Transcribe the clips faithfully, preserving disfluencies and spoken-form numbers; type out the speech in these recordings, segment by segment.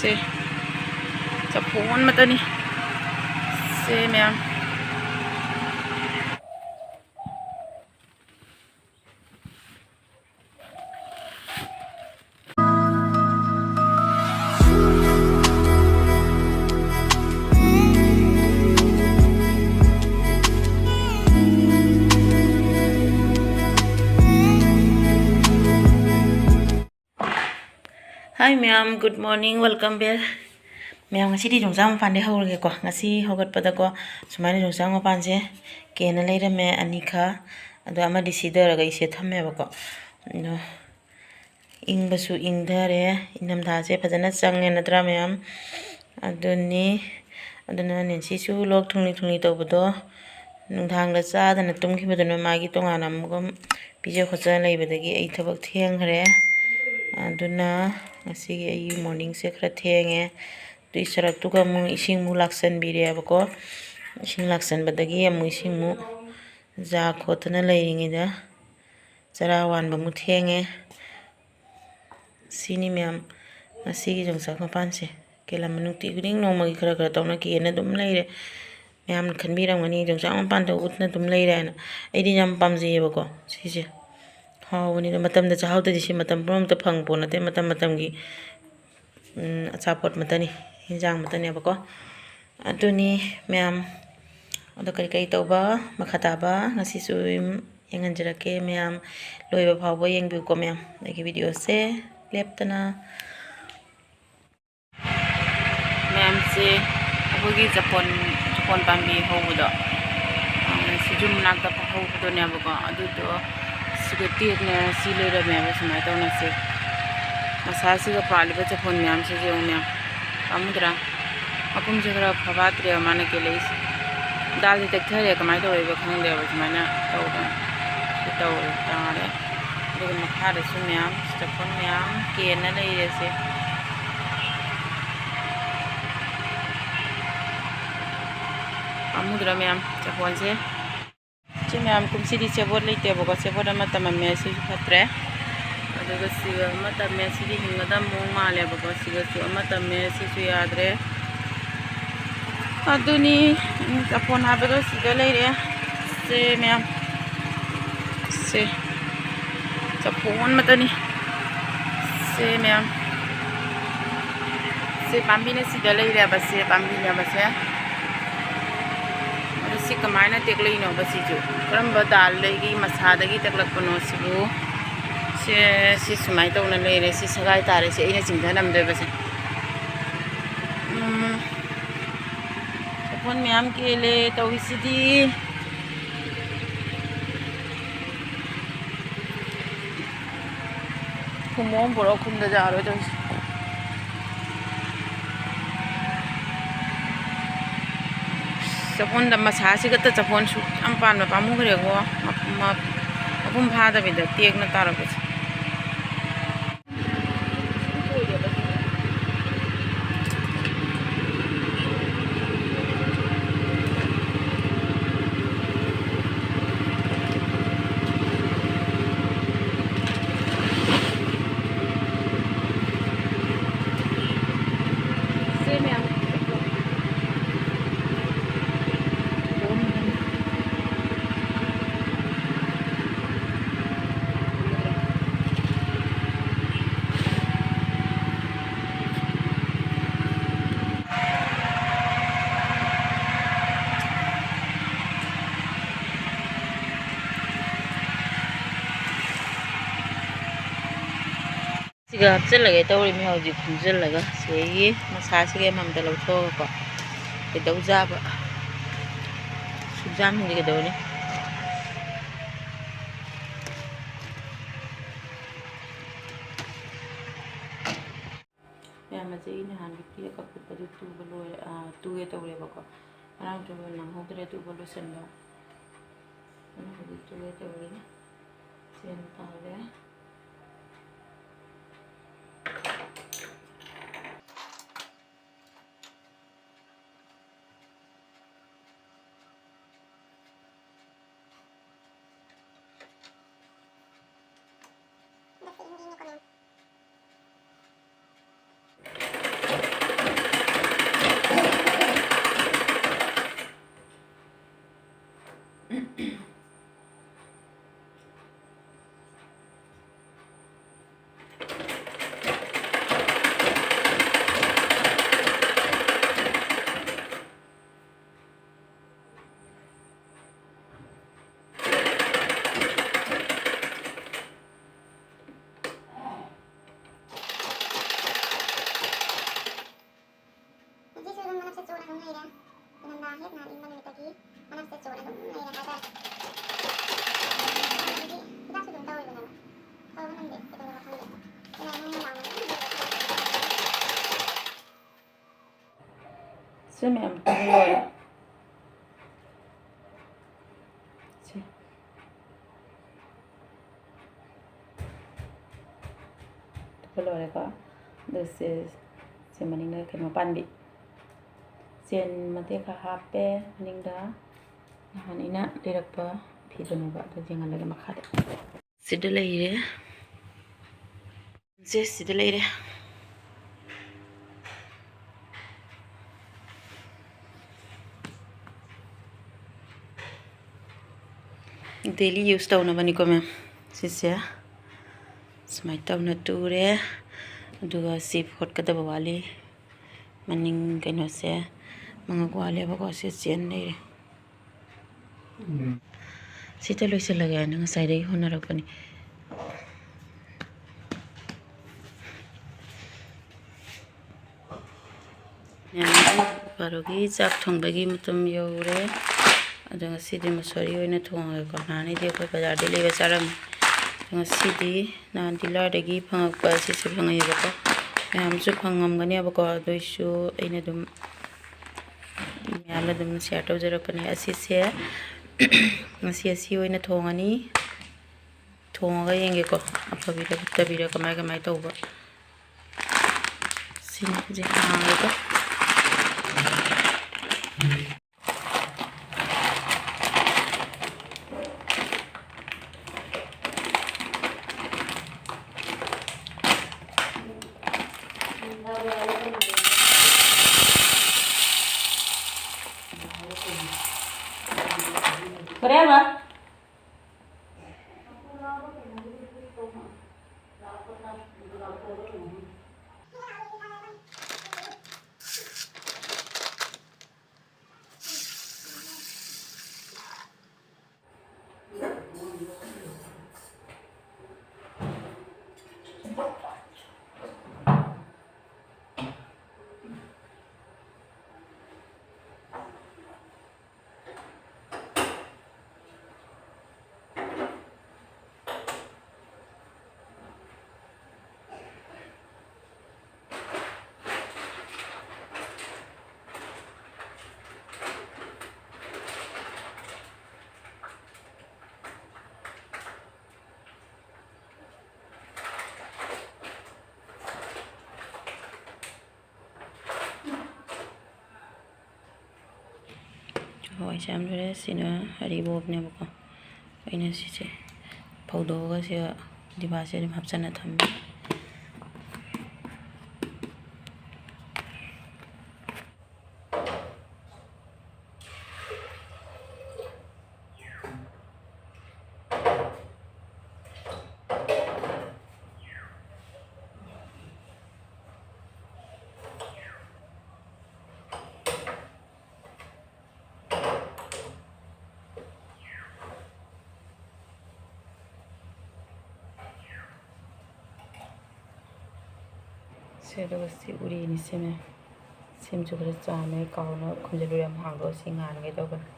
ꯁꯦ, ꯆꯐꯨ ꯑꯣꯟꯕꯇꯅꯤ꯫ ꯁꯦ, ꯃꯌꯥꯝ꯫ Hi ꯃꯌꯥꯝ, good morning, welcome back꯫ ꯃꯌꯥꯝ, ꯉꯁꯤꯗꯤ ꯌꯣꯡꯆꯥꯛ ꯃꯄꯥꯟꯗꯩ ꯍꯧꯔꯒꯦꯀꯣ꯫ ꯉꯁꯤ ꯍꯧꯒꯠꯄꯗꯀꯣ, ꯁꯨꯃꯥꯏꯅ ꯌꯣꯡꯆꯥꯛ ꯃꯄꯥꯟꯁꯦ ꯀꯦꯟꯅ ꯂꯩꯔꯝꯃꯦ ꯑꯅꯤꯈꯛ꯫ ꯑꯗꯣ ꯑꯃꯗꯤ ꯁꯤꯊꯔꯒ ꯑꯩ ꯁꯤꯗ ꯊꯝꯃꯦꯕꯀꯣ꯫ ꯑꯗꯣ ꯏꯪꯕꯁꯨ ꯏꯪꯊꯔꯦ꯫ ꯏꯪꯊꯝꯊꯥꯁꯦ ꯐꯖꯅ ꯆꯪꯉꯦ ꯅꯠꯇ꯭ꯔꯥ ꯃꯌꯥꯝ? ꯑꯗꯨꯅꯤ꯫ ꯑꯗꯨꯅ ꯅꯦꯟꯁꯤꯁꯨ ꯂꯣꯛ ꯊꯨꯡꯂꯤ ꯊꯨꯡꯂꯤ ꯇꯧꯕꯗꯣ, ꯅꯨꯡꯗꯥꯡꯗ ꯆꯥꯗꯅ ꯇꯨꯝꯈꯤꯕꯗꯨꯅ ꯃꯥꯒꯤ ꯇꯣꯉꯥꯟꯅ ꯑꯃꯨꯛꯀ ꯄꯤꯖ ꯈꯣꯠꯆ ꯂꯩꯕꯗꯒꯤ ꯑꯩ ꯊꯕꯛ ꯊꯦꯡꯈ꯭ꯔꯦ꯫ ꯑꯗꯨꯅ ꯉꯁꯤꯒꯤ ꯑꯩꯒꯤ ꯃꯣꯔꯅꯤꯡꯁꯦ ꯈꯔ ꯊꯦꯡꯉꯦ꯫ ꯑꯗꯨꯏ ꯁꯔꯨꯛꯇꯨꯒ ꯑꯃꯨꯛ ꯏꯁꯤꯡꯃꯨꯛ ꯂꯥꯛꯁꯟꯕꯤꯔꯦꯕꯀꯣ꯫ ꯏꯁꯤꯡ ꯂꯥꯛꯁꯟꯕꯗꯒꯤ ꯑꯃꯨꯛ ꯏꯁꯤꯡꯃꯨꯛ ꯖꯥ ꯈꯣꯠꯇꯅ ꯂꯩꯔꯤꯉꯩꯗ ꯆꯔꯥ ꯋꯥꯟꯕ ꯑꯃꯨꯛ ꯊꯦꯡꯉꯦ꯫ ꯁꯤꯅꯤ ꯃꯌꯥꯝ, ꯉꯁꯤꯒꯤ ꯌꯣꯡꯆꯥꯛ ꯃꯄꯥꯟꯁꯦ꯫ ꯀꯦꯜꯂꯝꯕ ꯅꯨꯡꯇꯤ ꯈꯨꯗꯤꯡ ꯅꯣꯡꯃꯒꯤ ꯈꯔ ꯈꯔ ꯇꯧꯅ ꯀꯦꯟꯅ ꯑꯗꯨꯝ ꯂꯩꯔꯦ꯫ ꯃꯌꯥꯝꯅ ꯈꯟꯕꯤꯔꯝꯒꯅꯤ, "ꯌꯣꯡꯆꯥꯛ ꯃꯄꯥꯟꯗ ꯎꯠꯅ ꯑꯗꯨꯝ ꯂꯩꯔꯦ" ꯍꯥꯏꯅ꯫ ꯑꯩꯗꯤ ꯌꯥꯝ ꯄꯥꯝꯖꯩꯌꯦꯕꯀꯣ ꯁꯤꯁꯦ꯫ ꯍꯥꯎꯕꯅꯤꯗꯣ, ꯃꯇꯝꯗ ꯆꯥꯍꯧꯗꯗꯤ ꯁꯤ ꯃꯇꯝ ꯄꯨꯝꯅꯃꯛꯇ ꯐꯪ ꯄꯣꯠ ꯅꯠꯇꯦ꯫ ꯃꯇꯝ ꯃꯇꯝꯒꯤ, ꯎꯝ, ꯑꯆꯥꯄꯣꯠ ꯃꯇꯅꯤ, ꯍꯤꯟꯖꯥꯡ ꯃꯇꯅꯦꯕꯀꯣ꯫ ꯑꯗꯨꯅꯤ ꯃꯌꯥꯝ꯫ ꯑꯗꯣ ꯀꯔꯤ ꯀꯔꯤ ꯇꯧꯕ ꯃꯈꯥ ꯇꯥꯕ ꯉꯁꯤꯁꯨ ꯌꯦꯡꯍꯟꯖꯔꯛꯀꯦ ꯃꯌꯥꯝ꯫ ꯂꯣꯏꯕ ꯐꯥꯎꯕ ꯌꯦꯡꯕꯤꯌꯨꯀꯣ ꯃꯌꯥꯝ, ꯑꯩꯒꯤ ꯚꯤꯗꯤꯑꯣꯁꯦ ꯂꯦꯞꯇꯅ꯫ ꯃꯌꯥꯝꯁꯦ ꯑꯩꯈꯣꯏꯒꯤ ꯆꯐꯣꯟ, ꯆꯐꯣꯟ ꯄꯥꯝꯕꯤ ꯍꯧꯕꯗꯣ, ꯑ, ꯁꯤꯖꯨ ꯃꯅꯥꯛꯇ ꯍꯧꯕꯗꯨꯅꯦꯕꯀꯣ꯫ ꯑꯗꯨꯗꯣ ꯁꯤꯗ ꯇꯦꯛꯅ ꯁꯤ ꯂꯩꯔꯝꯃꯦꯕ꯫ ꯁꯨꯃꯥꯏꯅ ꯇꯧꯅ ꯁꯤ ꯃꯁꯥꯁꯤꯒ ꯄꯥꯜꯂꯤꯕ ꯆꯐꯣꯟ ꯃꯌꯥꯝꯁꯤꯁꯨ ꯌꯦꯡꯉꯨ ꯃꯌꯥꯝ, ꯄꯥꯝꯃꯨꯗ꯭ꯔꯥ? ꯃꯄꯨꯝꯁꯦ ꯈꯔ ꯐꯕꯥꯠꯇ꯭ꯔꯦꯕ ꯃꯥꯅ ꯀꯦꯜꯂꯛꯏꯁꯦ꯫ ꯗꯥꯜꯁꯦ ꯇꯦꯛꯊꯔꯦ, ꯀꯃꯥꯏꯅ ꯇꯧꯔꯤꯕ ꯈꯪꯗꯦꯕ꯫ ꯁꯨꯃꯥꯏꯅ ꯇꯧꯗꯅ ꯁꯤ ꯇꯧꯔꯦ, ꯇꯥꯔꯦ꯫ ꯑꯗꯨꯒ ꯃꯈꯥꯗꯁꯨ ꯃꯌꯥꯝ ꯆꯐꯣꯟ ꯃꯌꯥꯝ ꯀꯦꯟꯅ ꯂꯩꯔꯦꯁꯦ꯫ ꯄꯥꯝꯃꯨꯗ꯭ꯔꯥ ꯃꯌꯥꯝ ꯆꯐꯣꯟꯁꯦ? ꯁꯤ ꯃꯌꯥꯝ ꯀꯨꯝꯁꯤꯗꯤ ꯁꯦꯕꯣꯠ ꯂꯩꯇꯦꯕꯀꯣ, ꯁꯦꯕꯣꯠ ꯑꯃ ꯇꯝꯃꯝꯃꯦ, ꯁꯤꯁꯨ ꯐꯠꯇ꯭ꯔꯦ꯫ ꯑꯗꯨꯒ ꯁꯤꯒ ꯑꯃ ꯇꯝꯃꯦ꯫ ꯁꯤꯗꯤ ꯍꯤꯡꯒꯗꯕ ꯃꯑꯣꯡ ꯃꯥꯜꯂꯦꯕꯀꯣ꯫ ꯁꯤꯒꯁꯨ ꯑꯃ ꯇꯝꯃꯦ꯫ ꯁꯤꯁꯨ ꯌꯥꯗ꯭ꯔꯦ꯫ ꯑꯗꯨꯅꯤ, ꯎꯝ, ꯆꯐꯣꯟ ꯍꯥꯏꯕꯗꯣ ꯁꯤꯗ ꯂꯩꯔꯦ꯫ ꯁꯦ ꯃꯌꯥꯝ, ꯁꯦ ꯆꯐꯣꯟ ꯑꯃꯇꯅꯤ꯫ ꯁꯦ ꯃꯌꯥꯝ, ꯁꯦ ꯄꯥꯝꯕꯤꯅ ꯁꯤꯗ ꯂꯩꯔꯦꯕ꯫ ꯁꯦ ꯄꯥꯝꯕꯤꯅꯦꯕ ꯁꯦ꯫ ꯑꯗꯨ ꯁꯤ ꯀꯃꯥꯏꯅ ꯇꯦꯛꯂꯛꯏꯅꯣꯕ ꯁꯤꯁꯨ? ꯀꯔꯝꯕ ꯗꯥꯜꯗꯒꯤ, ꯃꯁꯥꯗꯒꯤ ꯇꯦꯛꯂꯛꯄꯅꯣ ꯁꯤꯕꯨ? ꯁꯦ, ꯁꯤ ꯁꯨꯃꯥꯏꯅ ꯇꯧꯅ ꯂꯩꯔꯦ꯫ ꯁꯤ ꯁꯒꯥꯏ ꯇꯥꯔꯦ꯫ ꯁꯤ ꯑꯩꯅ ꯆꯤꯡꯊꯅꯝꯗꯣꯏꯕꯁꯦ꯫ ꯎꯝ, ꯆꯐꯣꯟ ꯃꯌꯥꯝ ꯀꯦꯜꯂꯦ ꯇꯧꯔꯤꯁꯤꯗꯤ꯫ ꯈꯨꯝꯃꯣ ꯄꯨꯔꯥ ꯈꯨꯝꯗ ꯌꯥꯔꯣꯏ ꯇꯧꯔꯤꯁꯦ꯫ ꯆꯐꯣꯟꯗ ꯃꯁꯥꯁꯤꯒꯇ ꯆꯐꯣꯟ ꯁꯨꯛ ꯌꯥꯝ ꯄꯥꯟꯕ ꯄꯥꯝꯃꯨꯈ꯭ꯔꯦꯀꯣ꯫ ꯃ-, ꯃ-, ꯃꯄꯨꯡ ꯐꯥꯗꯕꯤꯗ ꯇꯦꯛꯅ ꯇꯥꯔꯛꯄꯁꯦ꯫ ꯁꯤꯒ ꯍꯥꯞꯆꯤꯜꯂꯒꯦ ꯇꯧꯔꯤꯃꯤ ꯍꯧꯖꯤꯛ ꯈꯨꯝꯖꯤꯜꯂꯒ꯫ ꯁꯤꯒꯤ ꯃꯁꯥꯁꯤꯒꯤ ꯑꯃꯃꯝꯇ ꯂꯧꯊꯣꯛꯑꯒꯀꯣ꯫ ꯀꯩꯗꯧꯖꯥꯕ? ꯁꯨꯛꯖꯥꯝꯁꯤꯡꯗꯤ ꯀꯩꯗꯧꯅꯤ? ꯃꯌꯥꯝ ꯑꯁꯦ ꯑꯩ ꯅꯍꯥꯟꯒꯤ ꯄꯤꯔꯛ ꯑꯀꯨꯞꯄꯗꯨ ꯇꯨꯕ ꯂꯣꯏꯔꯦ, ꯑꯥ, ꯇꯨꯒꯦ ꯇꯧꯔꯦꯕꯀꯣ꯫ ꯉꯔꯥꯡ ꯇꯨꯕ ꯅꯪꯍꯧꯗ꯭ꯔꯦ ꯇꯨꯕ ꯂꯣꯏꯁꯤꯟꯕ꯫ ꯑꯗꯨꯅ ꯍꯧꯖꯤꯛ ꯇꯨꯒꯦ ꯇꯧꯔꯤ꯫ ꯁꯦꯝ ꯇꯥꯔꯦ꯫ ꯃꯌꯥꯝ ꯇꯨꯕ ꯂꯣꯏꯔꯦ꯫ ꯁꯦ꯫ ꯇꯨꯕ ꯂꯣꯏꯔꯦꯀꯣ꯫ ꯑꯗꯨ ꯁꯦ, ꯁꯦ ꯃꯅꯤꯡꯗ ꯀꯩꯅꯣ ꯄꯥꯟꯕꯤ꯫ ꯆꯦꯟ ꯃꯇꯦꯛ ꯈꯔ ꯍꯥꯞꯄꯦ ꯃꯅꯤꯡꯗ꯫ ꯅꯍꯥꯟ ꯑꯩꯅ ꯂꯩꯔꯛꯄ ꯐꯤꯗꯨꯅꯦꯕ꯫ ꯑꯗꯨ ꯌꯦꯡꯍꯜꯂꯒꯦ ꯃꯈꯥꯗ꯫ ꯁꯤꯗ ꯂꯩꯔꯦ꯫ ꯁꯦ ꯁꯤꯗ ꯂꯩꯔꯦ꯫ Daily use ꯇꯧꯅꯕꯅꯤꯀꯣ ꯃꯦꯝ꯫ ꯁꯤꯁꯦ ꯁꯨꯃꯥꯏꯅ ꯇꯧꯅ ꯇꯨꯔꯦ꯫ ꯑꯗꯨꯒ ꯁꯤ ꯐꯣꯠꯀꯗꯕ ꯋꯥꯠꯂꯤ꯫ ꯃꯅꯤꯡ ꯀꯩꯅꯣꯁꯦ ꯃꯉꯛ ꯋꯥꯠꯂꯦꯕꯀꯣ꯫ ꯁꯤ ꯆꯦꯟ ꯂꯩꯔꯦ꯫ ꯎꯝ꯫ ꯁꯤꯗ ꯂꯣꯏꯁꯤꯜꯂꯒꯦ ꯍꯥꯏꯅ ꯉꯁꯥꯏꯗꯒꯤ ꯍꯣꯠꯅꯔꯛꯄꯅꯤ꯫ ꯃꯌꯥꯝ, ꯕꯥꯔꯣꯒꯤ ꯆꯥꯛ ꯊꯣꯡꯕꯒꯤ ꯃꯇꯝ ꯌꯧꯔꯦ꯫ ꯑꯗꯣ ꯉꯁꯤꯗꯤ ꯃꯁꯣꯔꯤ ꯑꯣꯏꯅ ꯊꯣꯡꯉꯒꯦꯀꯣ꯫ ꯅꯍꯥꯟ ꯑꯩꯗꯤ ꯑꯩꯈꯣꯏ ꯕꯖꯥꯔꯗꯒꯤ ꯂꯩꯕ ꯆꯥꯔꯝꯃꯤ꯫ ꯑꯗꯣ ꯉꯁꯤꯗꯤ ꯅꯍꯥꯟ ꯗꯤꯂꯔꯗꯒꯤ ꯐꯪꯉꯛꯄ ꯑꯁꯤꯁꯨ ꯐꯪꯉꯛꯑꯦꯕꯀꯣ꯫ ꯃꯌꯥꯝꯁꯨ ꯐꯪꯉꯝꯒꯅꯦꯕꯀꯣ꯫ ꯑꯗꯨꯏꯁꯨ ꯑꯩꯅ ꯑꯗꯨꯝ ꯃꯌꯥꯝꯗ ꯑꯗꯨꯝ share ꯇꯧꯖꯔꯛꯄꯅꯦ꯫ ꯑꯁꯤꯁꯦ ꯉꯁꯤ ꯑꯁꯤ ꯑꯣꯏꯅ ꯊꯣꯡꯉꯅꯤ꯫ ꯊꯣꯡꯉꯒ ꯌꯦꯡꯒꯦꯀꯣ꯫ ꯑꯐꯕꯤꯔ ꯐꯠꯇꯕꯤꯔ ꯀꯃꯥꯏ ꯀꯃꯥꯏ ꯇꯧꯕ꯫ ꯁꯤꯅꯤ ꯍꯧꯖꯤꯛ ꯍꯥꯡꯉꯒ꯫ ꯀꯔꯤ ꯍꯥꯏꯕ? ꯍꯋꯥꯏ ꯆꯥꯝꯗꯣꯏꯔꯦ꯫ ꯁꯤꯅ ꯑꯔꯤꯕꯣꯞꯅꯦꯕꯀꯣ꯫ ꯑꯩꯅ ꯁꯤꯁꯦ ꯐꯧꯗꯣꯛꯑꯒ ꯁꯤꯒ ꯗꯤꯕꯥꯁꯦ ꯑꯗꯨꯝ ꯍꯥꯞꯆꯤꯟꯅ ꯊꯝꯃꯦ꯫ ꯁꯦ, ꯑꯗꯨꯒ ꯁꯤ ꯎꯔꯤꯅꯤ ꯁꯦꯝꯃꯦ꯫ ꯁꯦꯝꯁꯨ ꯈꯔ ꯆꯥꯝꯃꯦ, ꯀꯥꯎꯅ ꯈꯨꯝꯖꯤꯜꯂꯨꯔꯦ꯫ ꯑꯃꯨꯛ ꯍꯥꯡꯗꯣꯛꯑ ꯁꯤ ꯉꯥꯟꯒꯦ ꯇꯧꯕꯅꯦ꯫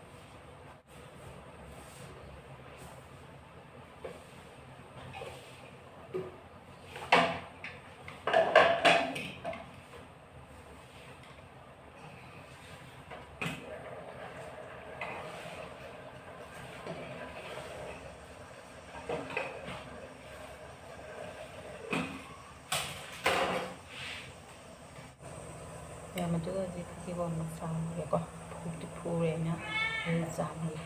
ꯌꯥꯝ ꯑꯗꯨꯒ ꯍꯧꯖꯤꯛ ꯐꯗꯤꯒꯣꯝ ꯆꯥꯝꯃꯒꯦꯀꯣ꯫ ꯐꯨꯗꯤ ꯐꯨꯔꯦ ꯑꯩꯅ, ꯑꯩ ꯆꯥꯝꯃꯒꯦ꯫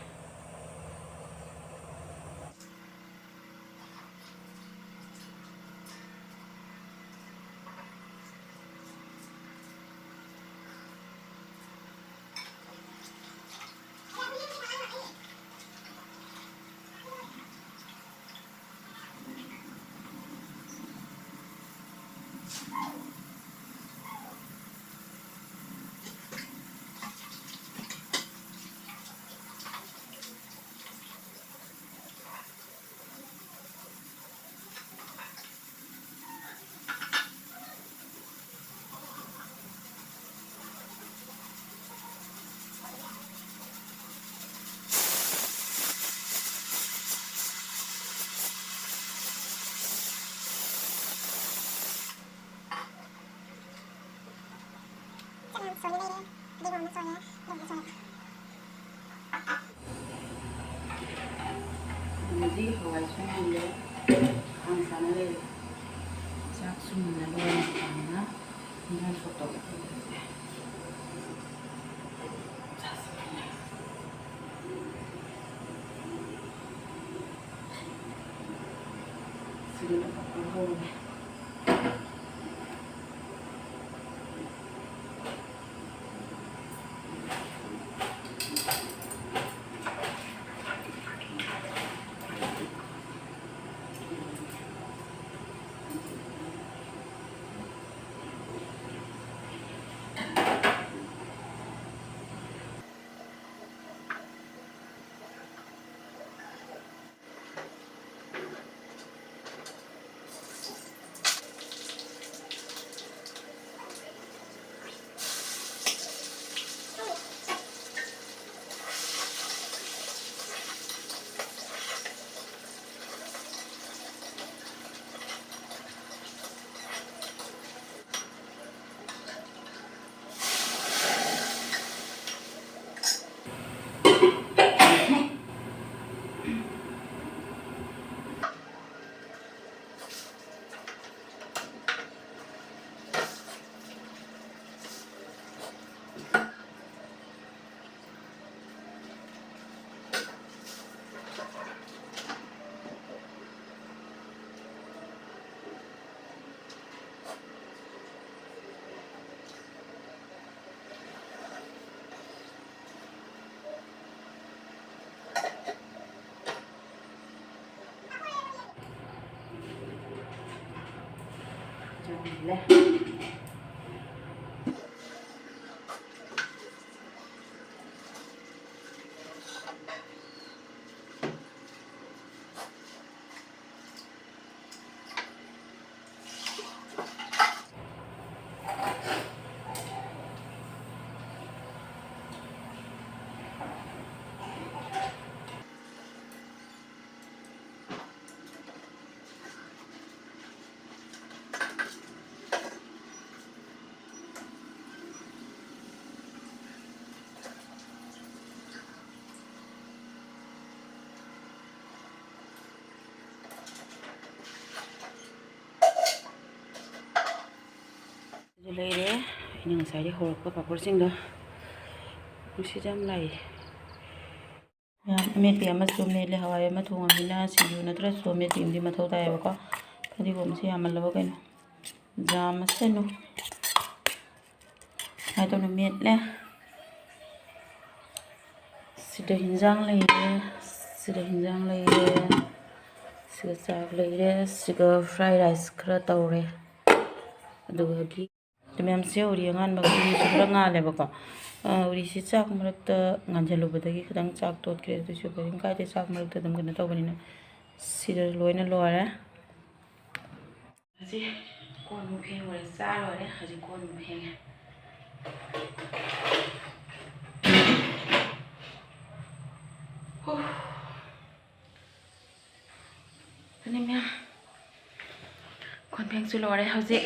ꯆꯥꯛ ꯌꯥꯝ ꯁꯣꯏꯔꯦ ꯂꯩꯔꯦ꯫ ꯐꯗꯤꯒꯣꯝ ꯑꯃ ꯁꯣꯏꯔꯦ꯫ ꯌꯦꯔꯨꯝ ꯑꯃ ꯁꯣꯏꯔꯦ꯫ ꯑꯗꯨꯗꯤ ꯍꯋꯥꯏꯁꯨ ꯃꯨꯜꯂꯦ, ꯈꯥꯡ ꯁꯥꯅ ꯂꯩꯔꯦ꯫ ꯆꯥꯛꯁꯨ ꯃꯨꯜꯂꯦ, ꯂꯣꯏꯔꯦ꯫ ꯃꯄꯥꯟꯗ ꯏꯟꯖꯥꯡ ꯁꯣꯛ ꯇꯧꯒꯦ ꯇꯧꯕꯁꯦ꯫ ꯆꯥꯁꯤ꯫ ꯂꯩꯔꯦ꯫ ꯑꯩꯅ ꯉꯁꯥꯏꯗꯩ ꯍꯧꯔꯛꯄ ꯄꯥꯄꯣꯔꯁꯤꯡꯗꯣ꯫ ꯅꯨꯡꯁꯤꯠ ꯌꯥꯝ ꯂꯥꯛꯏ꯫ ꯃꯌꯥꯝ ꯑꯃꯦꯠꯄꯤ ꯑꯃꯁꯨ ꯃꯦꯠꯂꯦ꯫ ꯍꯋꯥꯏ ꯑꯃ ꯊꯣꯡꯉꯕꯅꯤꯅ ꯁꯤꯡꯖꯨ ꯅꯠꯇ꯭ꯔꯁꯨ ꯑꯃꯦꯠꯄꯤ ꯑꯃꯗꯤ ꯃꯊꯧ ꯇꯥꯏꯌꯦꯕꯀꯣ꯫ ꯐꯗꯤꯒꯣꯝꯁꯦ ꯌꯥꯝꯃꯜꯂꯕ ꯀꯩꯅꯣ? ꯌꯥꯝꯃꯁꯅꯨ꯫ ꯁꯨꯃꯥꯏꯅ ꯇꯧꯅ ꯃꯦꯠꯂꯦ꯫ ꯁꯤꯗ ꯍꯤꯟꯖꯥꯡ ꯂꯩꯔꯦ, ꯁꯤꯗ ꯍꯤꯟꯖꯥꯡ ꯂꯩꯔꯦ, ꯁꯤꯒ ꯆꯥꯛ ꯂꯩꯔꯦ, ꯁꯤꯒ fried rice ꯈꯔ ꯇꯧꯔꯦ꯫ ꯑꯗꯨꯒ ꯘꯤ꯫ ꯑꯗꯨ ꯃꯌꯥꯝꯁꯦ ꯎꯔꯤ ꯑꯉꯥꯟꯕꯒꯤꯁꯨ ꯈꯔ ꯉꯥꯜꯂꯦꯕꯀꯣ꯫ ꯑ, ꯎꯔꯤꯁꯦ ꯆꯥꯛ ꯃꯔꯛꯇ ꯉꯥꯟꯁꯤꯜꯂꯨꯕꯗꯒꯤ ꯈꯤꯇꯪ ꯆꯥꯛ ꯇꯣꯠꯈ꯭ꯔꯦ꯫ ꯑꯗꯨꯁꯨ ꯀꯔꯤꯝ ꯀꯥꯏꯗꯦ, ꯆꯥꯛ ꯃꯔꯛꯇ ꯑꯗꯨꯝ ꯀꯩꯅꯣ ꯇꯧꯕꯅꯤꯅ꯫ ꯁꯤꯗ ꯂꯣꯏꯅ ꯂꯣꯏꯔꯦ꯫ ꯍꯧꯖꯤꯛ ꯀꯣꯟ ꯑꯃꯨꯛ ꯐꯦꯡꯉꯨꯔꯦ, ꯆꯥ ꯂꯣꯏꯔꯦ, ꯍꯧꯖꯤꯛ ꯀꯣꯟ ꯑꯃꯨꯛ ꯐꯦꯡꯉꯦ꯫ ꯍꯨ꯫ ꯑꯗꯨꯅꯤ ꯃꯌꯥꯝ, ꯀꯣꯟ ꯐꯦꯡꯁꯨ ꯂꯣꯏꯔꯦ꯫ ꯍꯧꯖꯤꯛ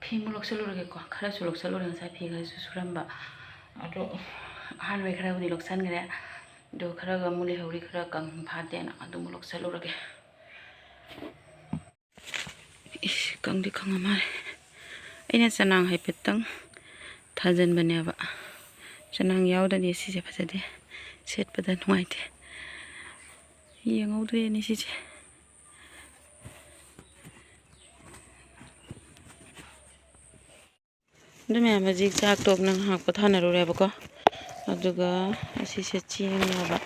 ꯐꯤ ꯑꯃꯨꯛ ꯂꯧꯁꯜꯂꯨꯔꯒꯦꯀꯣ꯫ ꯈꯔꯁꯨ ꯂꯧꯁꯜꯂꯨꯔꯦ, ꯉꯁꯥꯏ ꯐꯤ ꯈꯔꯁꯨ ꯁꯨꯔꯝꯕ꯫ ꯑꯗꯣ ꯑꯍꯥꯟꯕꯩ ꯈꯔꯕꯨꯗꯤ ꯂꯧꯁꯟꯈ꯭ꯔꯦ, ꯑꯗꯣ ꯈꯔꯒ ꯑꯃꯨꯛ ꯂꯩꯍꯧꯔꯤ, ꯈꯔ ꯀꯪ ꯐꯥꯠꯇꯦꯅ ꯑꯗꯨ ꯑꯃꯨꯛ ꯂꯧꯁꯜꯂꯨꯔꯒꯦ꯫ ꯏꯁ, ꯀꯪꯗꯤ ꯀꯪꯉ ꯃꯥꯜꯂꯦ꯫ ꯑꯩꯅ ꯆꯅꯥꯡ ꯍꯥꯏꯐꯦꯠꯇꯪ ꯊꯥꯖꯤꯟꯕꯅꯦꯕ꯫ ꯆꯅꯥꯡ ꯌꯥꯎꯗꯗꯤ ꯁꯤꯁꯦ ꯐꯖꯗꯦ, ꯁꯦꯠꯄꯗ ꯅꯨꯡꯉꯥꯏꯇꯦ꯫ ꯌꯦꯡꯍꯧꯗ꯭ꯔꯦꯅꯦ ꯁꯤꯁꯦ꯫ ꯑꯗꯨ ꯃꯌꯥꯝ ꯍꯧꯖꯤꯛ ꯆꯥꯛ ꯇꯣꯛꯅ ꯉꯥꯏꯍꯥꯛ ꯄꯣꯊꯥꯅꯔꯨꯔꯦꯕꯀꯣ꯫ ꯑꯗꯨꯒ ꯑꯁꯤꯁꯦ ꯆꯦꯡꯅꯦꯕ꯫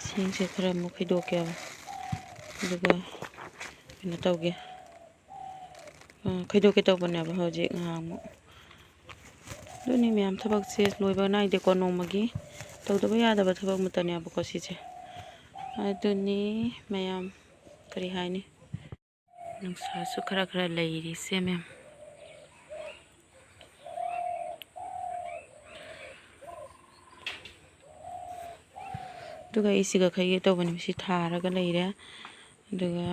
ꯆꯦꯡꯁꯦ ꯈꯔ ꯑꯃꯨꯛ ꯈꯩꯗꯣꯛꯀꯦꯕ꯫ ꯑꯗꯨꯒ ꯀꯩꯅꯣ ꯇꯧꯒꯦ꯫ ꯑ, ꯈꯩꯗꯣꯛꯀꯦ ꯇꯧꯕꯅꯦꯕ ꯍꯧꯖꯤꯛ ꯉꯥꯏꯍꯥꯛ ꯑꯃꯨꯛ꯫ ꯑꯗꯨꯅꯤ ꯃꯌꯥꯝ, ꯊꯕꯛꯁꯦ ꯂꯣꯏꯕ ꯅꯥꯏꯗꯦꯀꯣ, ꯅꯣꯡꯃꯒꯤ ꯇꯧꯗꯕ ꯌꯥꯗꯕ ꯊꯕꯛ ꯑꯃꯠꯇꯅꯦꯕꯀꯣ ꯁꯤꯁꯦ꯫ ꯑꯗꯨꯅꯤ ꯃꯌꯥꯝ, ꯀꯔꯤ ꯍꯥꯏꯅꯤ, ꯅꯨꯡꯁꯥꯁꯨ ꯈꯔ ꯈꯔ ꯂꯩꯔꯤꯁꯦ ꯃꯌꯥꯝ꯫ ꯑꯗꯨꯒ ꯑꯩ ꯁꯤꯒ ꯈꯩꯒꯦ ꯇꯧꯕꯅꯦꯕ, ꯁꯤ ꯊꯥꯔꯒ ꯂꯩꯔꯦ꯫ ꯑꯗꯨꯒ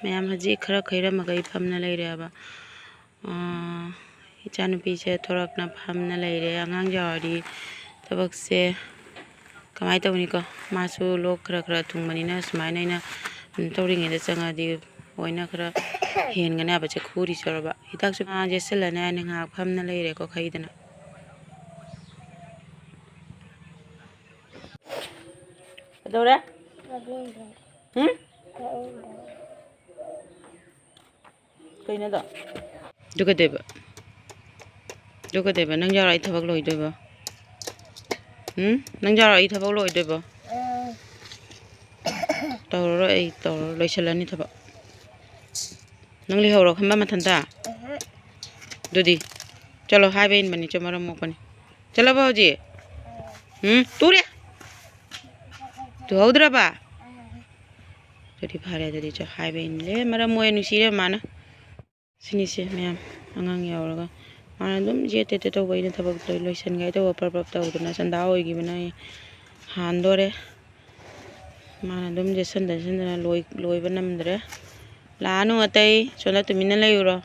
ꯃꯌꯥꯝ ꯍꯧꯖꯤꯛ ꯈꯔ ꯈꯩꯔꯝꯃꯒ ꯑꯩ ꯐꯝꯅ ꯂꯩꯔꯦꯕ꯫ ꯑꯥ, ꯏꯆꯥꯅꯨꯄꯤꯁꯦ ꯊꯣꯔꯛꯅ ꯐꯝꯅ ꯂꯩꯔꯦ꯫ ꯑꯉꯥꯡ ꯌꯥꯎꯔꯗꯤ ꯊꯕꯛꯁꯦ ꯀꯃꯥꯏꯅ ꯇꯧꯅꯤꯀꯣ? ꯃꯥꯁꯨ ꯂꯣꯛ ꯈꯔ ꯈꯔ ꯊꯨꯡꯕꯅꯤꯅ ꯁꯨꯃꯥꯏꯅ ꯑꯩꯅ ꯀꯩꯅꯣ ꯇꯧꯔꯤꯉꯩꯗ ꯆꯪꯉꯗꯤ ꯂꯣꯏꯅ ꯈꯔ ꯍꯦꯟꯒꯅꯤ ꯍꯥꯏꯕꯁꯦ ꯈꯨꯔꯤ ꯆꯧꯔꯕ꯫ ꯍꯤꯗꯥꯛꯁꯨ ꯃꯥ ꯌꯦꯠꯁꯜꯂꯅꯤ ꯍꯥꯏꯅ ꯉꯥꯏꯍꯥꯛ ꯐꯝꯅ ꯂꯩꯔꯦꯀꯣ ꯈꯩꯗꯅ꯫ ꯀꯩꯗꯧꯔꯦ? ꯎꯝ? ꯀꯩꯅꯣꯗꯣ? ꯑꯗꯨ ꯀꯩꯗꯧꯕ? ꯑꯗꯨ ꯀꯩꯗꯧꯕ? ꯅꯪ ꯌꯥꯎꯔ ꯑꯩ ꯊꯕꯛ ꯂꯣꯏꯗꯣꯏꯕ? ꯎꯝ? ꯅꯪ ꯌꯥꯎꯔ ꯑꯩ ꯊꯕꯛ ꯂꯣꯏꯗꯣꯏꯕ? ꯇꯧꯔꯔꯣꯏ, ꯑꯩ ꯇꯧꯔꯔꯣꯏ, ꯂꯣꯏꯁꯤꯜꯂꯅꯤ ꯊꯕꯛ꯫ ꯅꯪ ꯂꯩꯍꯧꯔꯣ ꯈꯟꯕ ꯃꯊꯟꯇ? ꯑꯗꯨꯗꯤ ꯆꯠꯂꯣ, ꯍꯥꯏꯕ ꯏꯟꯕꯅꯤ, ꯆꯣ, ꯃꯔꯝ ꯃꯣꯛꯄꯅꯤ꯫ ꯆꯠꯂꯕꯣ ꯍꯧꯖꯤꯛ? ꯎꯝ? ꯇꯨꯔꯦ? ꯇꯨꯍꯧꯗ꯭ꯔꯕ? ꯑꯗꯨꯗꯤ ꯐꯔꯦ, ꯑꯗꯨꯗꯤ ꯆꯣ, ꯍꯥꯏꯕ ꯏꯟꯂꯦ, ꯃꯔꯝ ꯃꯣꯛꯑꯦ, ꯅꯨꯡꯁꯤꯔꯦ ꯃꯥꯅ꯫ ꯁꯤꯅꯤꯁꯦ ꯃꯌꯥꯝ, ꯑꯉꯥꯡ ꯌꯥꯎꯔꯒ ꯃꯥꯅ ꯑꯗꯨꯝ ꯖꯦꯠ ꯇꯦꯠ ꯇꯦꯠ ꯇꯧꯕ, ꯑꯩꯅ ꯊꯕꯛꯇꯣ ꯂꯣꯏꯁꯤꯟꯒꯦ ꯇꯧꯕ, ꯄ꯭ꯔꯞ ꯄ꯭ꯔꯞ ꯇꯧꯗꯅ ꯆꯟꯗꯥ ꯑꯣꯏꯈꯤꯕꯅ ꯑꯩ ꯍꯥꯟꯗꯣꯔꯦ꯫ ꯃꯥꯅ ꯑꯗꯨꯝ ꯌꯦꯠꯁꯟꯗ ꯌꯦꯠꯁꯟꯗꯅ ꯂꯣꯏ-, ꯂꯣꯏꯕ ꯅꯝꯗ꯭ꯔꯦ꯫ ꯂꯥꯛꯑꯅꯨ ꯑꯇꯩ, ꯁꯣꯝꯗ ꯇꯨꯃꯤꯟꯅ ꯂꯩꯌꯨꯔꯣ꯫